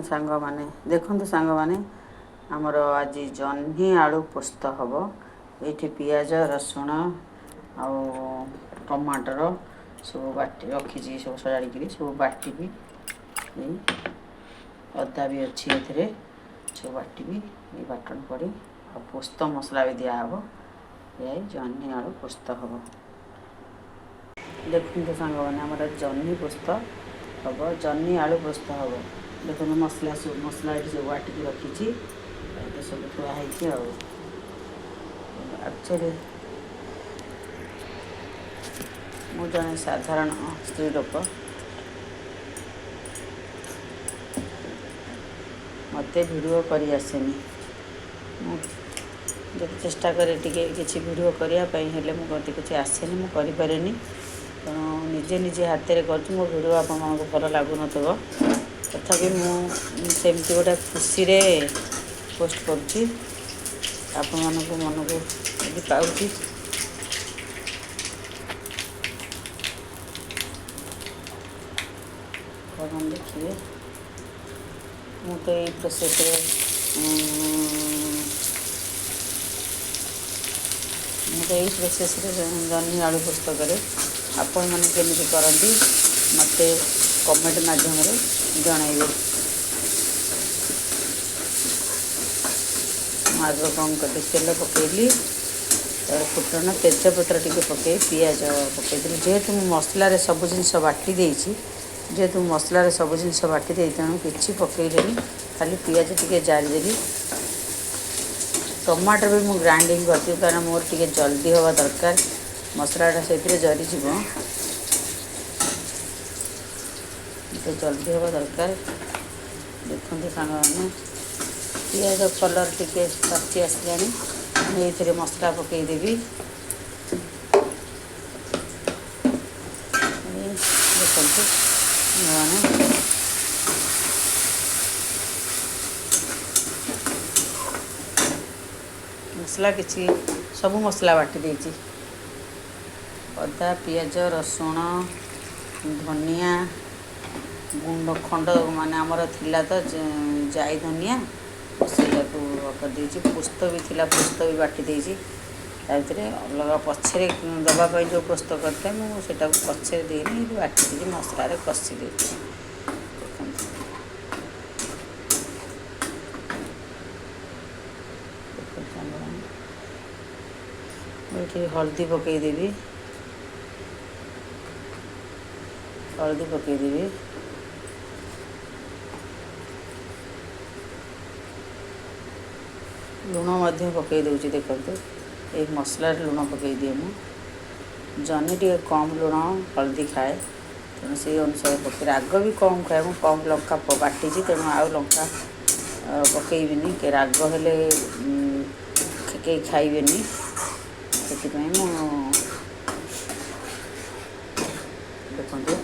ସାଙ୍ଗମାନେ, ଦେଖନ୍ତୁ ସାଙ୍ଗମାନେ, ଆମର ଆଜି ଜହ୍ନି ଆଳୁ ପୋସ୍ତ ହେବ। ଏଇଠି ପିଆଜ, ରସୁଣ ଆଉ ଟମାଟର ସବୁ ବାଟି ରଖିଛି, ସବୁ ସଜାଡ଼ିକିରି ସବୁ ବାଟିବି। ଏଇ ଅଦା ବି ଅଛି ଏଥିରେ, ସବୁ ବାଟିବି। ଏଇ ବାଟଣ ପଡ଼ି ଆଉ ପୋସ୍ତ ମସଲା ବି ଦିଆହେବ। ଏଇ ଜହ୍ନି ଆଳୁ ପୋସ୍ତ ହେବ। ଦେଖନ୍ତୁ ସାଙ୍ଗମାନେ, ଆମର ଜହ୍ନି ପୋସ୍ତ ହେବ, ଜହ୍ନି ଆଳୁ ପୋସ୍ତ ହେବ। ଦେଖନ୍ତୁ ମସଲା ସବୁ, ମସଲା ଏଠି ସବୁ ବାଟିକି ରଖିଛି, ଏବେ ସବୁ ଥୁଆ ହେଇଛି। ଆଉ ଆକ୍ଚୁଆଲି ମୁଁ ଜଣେ ସାଧାରଣ ସ୍ତ୍ରୀ ଲୋକ, ମୋତେ ଭିଡ଼ିଓ କରି ଆସେନି। ମୁଁ ଯଦି ଚେଷ୍ଟା କରେ ଟିକେ କିଛି ଭିଡ଼ିଓ କରିବା ପାଇଁ, ହେଲେ ମୁଁ ମୋତେ କିଛି ଆସେନି, ମୁଁ କରିପାରେନି। ତେଣୁ ନିଜେ ନିଜେ ହାତରେ କରୁଛି। ମୋ ଭିଡ଼ିଓ ଆପଣମାନଙ୍କୁ ଭଲ ଲାଗୁନଥିବ, ତଥାପି ମୁଁ ସେମିତି ଗୋଟେ ଖୁସିରେ ପୋଷ୍ଟ କରୁଛି। ଆପଣମାନଙ୍କୁ ମନକୁ ଯଦି ପାଉଛି, ଆପଣ ଦେଖିବେ। ମୁଁ ତ ଏଇ ପ୍ରୋସେସ୍ରେ ମୁଁ ତ ଏଇ ପ୍ରୋସେସ୍ରେ ଜହ୍ନି ଆଳୁ ପୋସ୍ତ କରେ। ଆପଣମାନେ କେମିତି କରନ୍ତି ମୋତେ କମେଣ୍ଟ ମାଧ୍ୟମରେ ଜଣାଇବେ। ମୁଁ ଆଗ କ'ଣ କଲି, ତେଲ ପକାଇଲି, ତାପରେ ଫୁଟଣ, ତେଜପତ୍ର ଟିକେ ପକାଇ ପିଆଜ ପକାଇଦେଲି। ଯେହେତୁ ମୁଁ ମସଲାରେ ସବୁ ଜିନିଷ ବାଟି ଦେଇଛି, ଯେହେତୁ ମୁଁ ମସଲାରେ ସବୁ ଜିନିଷ ବାଟି ଦେଇ, ତେଣୁ କିଛି ପକାଇଲିନି, ଖାଲି ପିଆଜ ଟିକେ ଜାରିଦେଲି। ଟମାଟୋ ବି ମୁଁ ଗ୍ରାଇଣ୍ଡିଙ୍ଗ କରିଥିଲି, କାରଣ ମୋର ଟିକେ ଜଲ୍ଦି ହେବା ଦରକାର, ମସଲାଟା ସେଇଥିରେ ଜରିଯିବ, ଟିକେ ଜଲ୍ଦି ହେବା ଦରକାର। ଦେଖନ୍ତୁ ସାଙ୍ଗମାନେ, ପିଆଜ କଲର୍ ଟିକେ ପାଚି ଆସିଲାଣି, ମୁଁ ଏଇଥିରେ ମସଲା ପକାଇଦେବି। ଦେଖନ୍ତୁ ସାଙ୍ଗମାନେ, ମସଲା କିଛି ସବୁ ମସଲା ବାଟି ଦେଇଛି, ଅଦା, ପିଆଜ, ରସୁଣ, ଧନିଆ ଗୁଣ୍ଡ ଖଣ୍ଡ, ମାନେ ଆମର ଥିଲା ତ ଜାଇ ଧନିଆ, ସେଇଟାକୁ କରିଦେଇଛି। ପୋସ୍ତ ବି ଥିଲା, ପୋସ୍ତ ବି ବାଟି ଦେଇଛି ତା ଭିତରେ। ଅଲଗା ପଛରେ ଦେବା ପାଇଁ ଯେଉଁ ପୋସ୍ତ କରିଥାଏ, ମୁଁ ସେଇଟାକୁ ପଛରେ ଦେଇନି, ବାଟି ଦେଇଛି, ମସଲାରେ କଷି ଦେଇଛି। ଦେଖନ୍ତୁ, ଦେଖନ୍ତୁ ସାଙ୍ଗମାନେ, ମୁଁ ଏଠି ହଳଦୀ ପକାଇଦେବି, ହଳଦୀ ପକାଇଦେବି, ଲୁଣ ମଧ୍ୟ ପକାଇ ଦେଉଛି। ଦେଖନ୍ତୁ, ଏଇ ମସଲାରେ ଲୁଣ ପକାଇ ଦିଏ ମୁଁ। ଜହ୍ନି ଟିକେ କମ୍ ଲୁଣ ହଳଦୀ ଖାଏ, ତେଣୁ ସେଇ ଅନୁସାରେ ପକାଇ। ରାଗ ବି କମ୍ ଖାଏ, ମୁଁ କମ୍ ଲଙ୍କା ବାଟିଛି, ତେଣୁ ଆଉ ଲଙ୍କା ପକାଇବିନି। ରାଗ ହେଲେ କେହି ଖାଇବେନି, ସେଥିପାଇଁ ମୁଁ। ଦେଖନ୍ତୁ,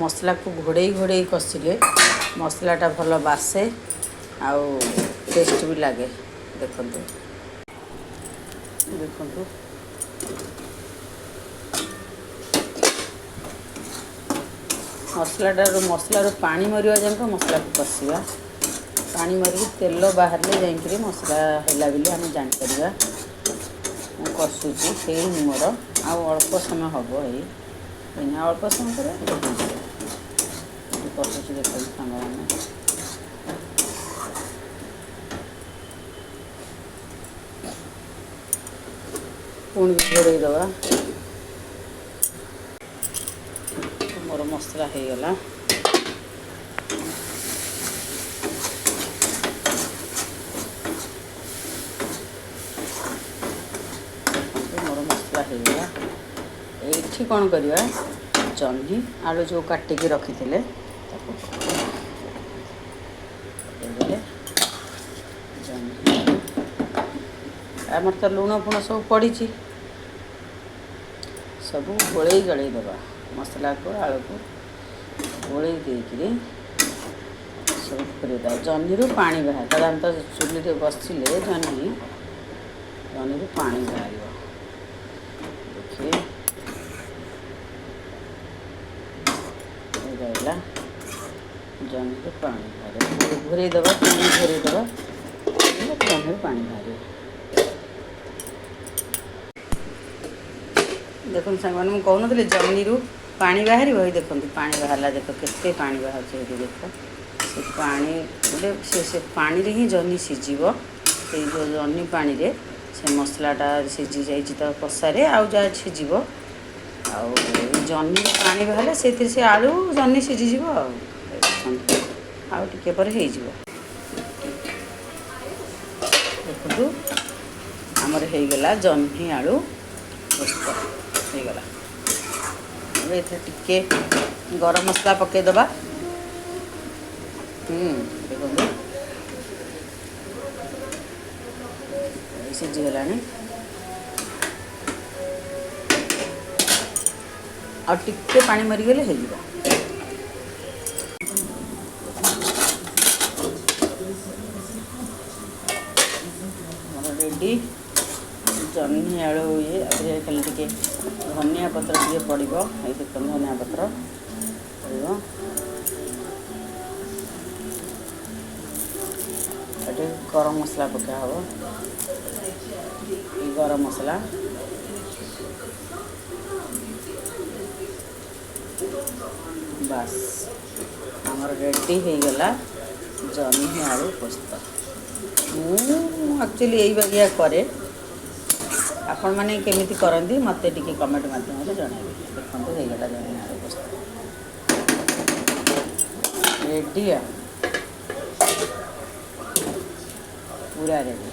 ମସଲାକୁ ଘୋଡ଼େଇ ଘୋଡ଼େଇ କଷିଲେ ମସଲାଟା ଭଲ ବାସେ ଆଉ ଟେଷ୍ଟ ବି ଲାଗେ। ଦେଖନ୍ତୁ, ଦେଖନ୍ତୁ, ମସଲାଟାରୁ ମସଲାରୁ ପାଣି ମରିବା ଯାକ ମସଲାକୁ କଷିବା। ପାଣି ମରିକି ତେଲ ବାହାରିଲେ ଯାଇକିରି ମସଲା ହେଲା ବୋଲି ଆମେ ଜାଣିପାରିବା। ମୁଁ କଷୁଛି, ହେଇନି ମୋର, ଆଉ ଅଳ୍ପ ସମୟ ହେବ। ଏଇ ଏଇନା ଅଳ୍ପ ସମୟ ପରେ ହେଇଯିବ। କଷୁଛି, ଦେଖନ୍ତୁ ସାଙ୍ଗମାନେ। ପୁଣି ଘୋଡ଼େଇ ଦେବା। ମୋର ମସଲା ହେଇଗଲା। ମୋର ମସଲା ହେଇଗଲା। ଏଇଠି କ'ଣ କରିବା? ଜହ୍ନି ଆଳୁ ଯେଉଁ କାଟିକି ରଖିଥିଲେ ତାକୁ ପକାଇଦେଲେ। ଜହ୍ନି ଆମର ତ ଲୁଣ ଫୁଣ ସବୁ ପଡ଼ିଛି, ସବୁ ଗୋଳେଇ ଗଳେଇ ଦେବା। ମସଲାକୁ ଆଳୁକୁ ଗୋଳେଇ ଦେଇକିରି ସବୁ ପୁରେଇଦେବା। ଜହ୍ନିରୁ ପାଣି ବାହାରେ, ତାହେଲେ ଆମେ ତ ଚୁଲିରେ ବସିଲେ ଜହ୍ନିରୁ ପାଣି ବାହାରିବ। ଦେଖିବେ, ରହିଲା। ଜହ୍ନିରୁ ପାଣି ବାହାରିବ। ଘୋରେଇ ଦେବା, ପୁଣି ଘୋରେଇ ଦେବା, ଜହ୍ନିରୁ ପାଣି ବାହାରିବ। ଦେଖନ୍ତୁ ସାଙ୍ଗମାନେ, ମୁଁ କହୁନଥିଲି ଜହ୍ନିରୁ ପାଣି ବାହାରିବ? ଏଇ ଦେଖନ୍ତୁ, ପାଣି ବାହାରିଲା। ଦେଖ କେତେ ପାଣି ବାହାରୁଛି ଏଇଠି ଦେଖ। ସେ ପାଣି ଗୋଟେ ସେ ପାଣିରେ ହିଁ ଜହ୍ନି ସିଝିବ। ସେଇ ଯେଉଁ ଜହ୍ନି ପାଣିରେ ସେ ମସଲାଟା ସିଝି ଯାଇଛି ତ କଷାରେ, ଆଉ ଯାହା ସିଝିବ। ଆଉ ଜହ୍ନି ପାଣି ବାହାରିଲେ ସେଥିରେ ସେ ଆଳୁ ଜହ୍ନି ସିଝିଯିବ। ଆଉ ଦେଖନ୍ତୁ, ଆଉ ଟିକେ ପରେ ହେଇଯିବ। ଦେଖନ୍ତୁ, ଆମର ହେଇଗଲା ଜହ୍ନି ଆଳୁ ପୋସ୍ତ ହେଇଗଲା। ଏବେ ଏଥିରେ ଟିକେ ଗରମ ମସଲା ପକାଇଦେବା। ଦେଖନ୍ତୁ, ସିଝିଗଲାଣି। ଆଉ ଟିକେ ପାଣି ମରିଗଲେ ହେଇଯିବ। ଆମର ରେଡ଼ି ଜହ୍ନି ଆଳୁ ଇଏ। ଆଧିରେ ଖାଲି ଟିକେ ଧନିଆ ପତ୍ର ଟିକେ ପଡ଼ିବ। ଏଇ ଦେଖନ୍ତୁ, ଧନିଆ ପତ୍ର ପଡ଼ିବ ଏଠି। ଗରମ ମସଲା ପକା ହେବ, ଏଇ ଗରମ ମସଲା। ବାସ୍, ଆମର ରେଡ଼ି ହେଇଗଲା ଜହ୍ନି ଆଳୁ ପୋସ୍ତ। ମୁଁ ଆକ୍ଚୁଆଲି ଏଇ ବାଗିଆ କରେ। ଆପଣମାନେ କେମିତି କରନ୍ତି, ମୋତେ ଟିକେ କମେଣ୍ଟ ମାଧ୍ୟମରେ ଜଣାଇବେ। ଦେଖନ୍ତୁ, ହେଇଗଲା ଜହ୍ନି ଆଳୁ ପୋସ୍ତ ରେଡ଼ି। ଆଉ ପୁରା ରେଡ଼ି।